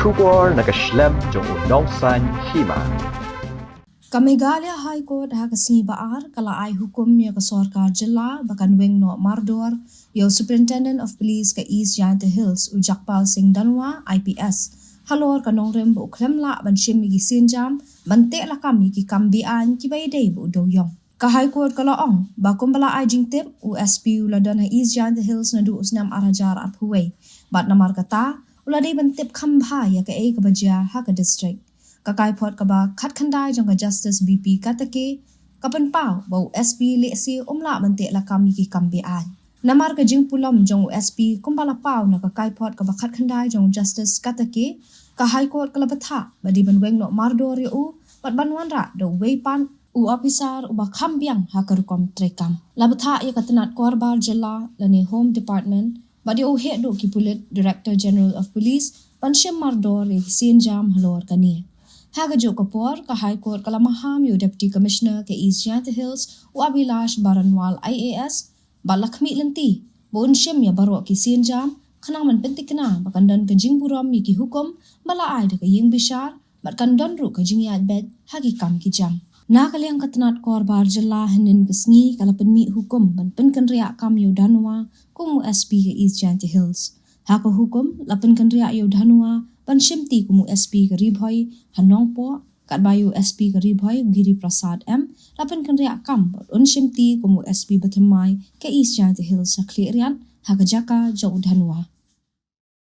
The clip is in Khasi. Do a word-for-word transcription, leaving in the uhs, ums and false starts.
Khubor na ka shlem jong u Nongsaiñ Hima. Ka Meghalaya High Court ha ka sngi ba ar ka la ai hukum ïa ka sorkar jylla ba kan weng noh mardor ïa u Superintendent of Police ka East Jaintia Hills, u Jagpal Singh Dhanwa, I P S, halor ka nongrim ba u khlem lah ban shim ïa ki sienjam ban teh lakam ïa ki kam beaiñ kiba ïadei bad u dewïong. Ka High Court ka la ong ba kumba la ai jingtip, u S P u la don ha East Jaintia Hills naduh u snem ar hajar arphew wei, bad namar kata u la dei ban tip kham bha ïa kaei kaba jia ha ka district. Ka kaiphod kaba khatkhyndai jong ka Justice B P Katake ka pynpaw ba u S P lehse um lah ban teh lakam ïa ki kam beaiñ. Namar ka jingpulom jong u S P kumba la paw na ka kaiphod kaba khatkhyndai jong Justice Katake, ka High Court ka la bthah ba dei ban weng noh mardor ïa u bad ban wanrah da uwei pat u ophisar uba kham biang ha ka rukom treikam. La bthah ïa ka tnat korbar jylla lane Home Department bad ïa u heh duh ki pulit, Director General of Police, ban shim mardor ïa ki sienjam halor kane. Ha kajuh ka por, ka High Court ka la maham ïa u Deputy Commissioner ka East Jaintia Hills, u Abhilash Baranwal I A S, bad la khmih lynti ba un shim ïa baroh ki sienjam khnang ban pyntikna ba kan don ka jingburom ïa ki hukum ba la ai da ka ïingbishar bad kan don ruh ka jingïaid beit ha ki kam ki jam. Na ka liang ka tnat korbar jylla, hynnin ka sngi ka la pynmih hukum ban pynkynriah kam ïa u Dhanwa kum u S P ka East Jaintia Hills. Ha ka hukum la pynkynriah ïa u Dhanwa ban shimti kum u S P ka Ri Bhoi ha Nongpoh, katba ïa u S P ka Ri Bhoi, u Giri Prasad M, la pynkynriah kam bad un shimti kum u S P bathymmai ka East Jaintia Hills ha Khliehriat ha ka jaka jong u Dhanwa.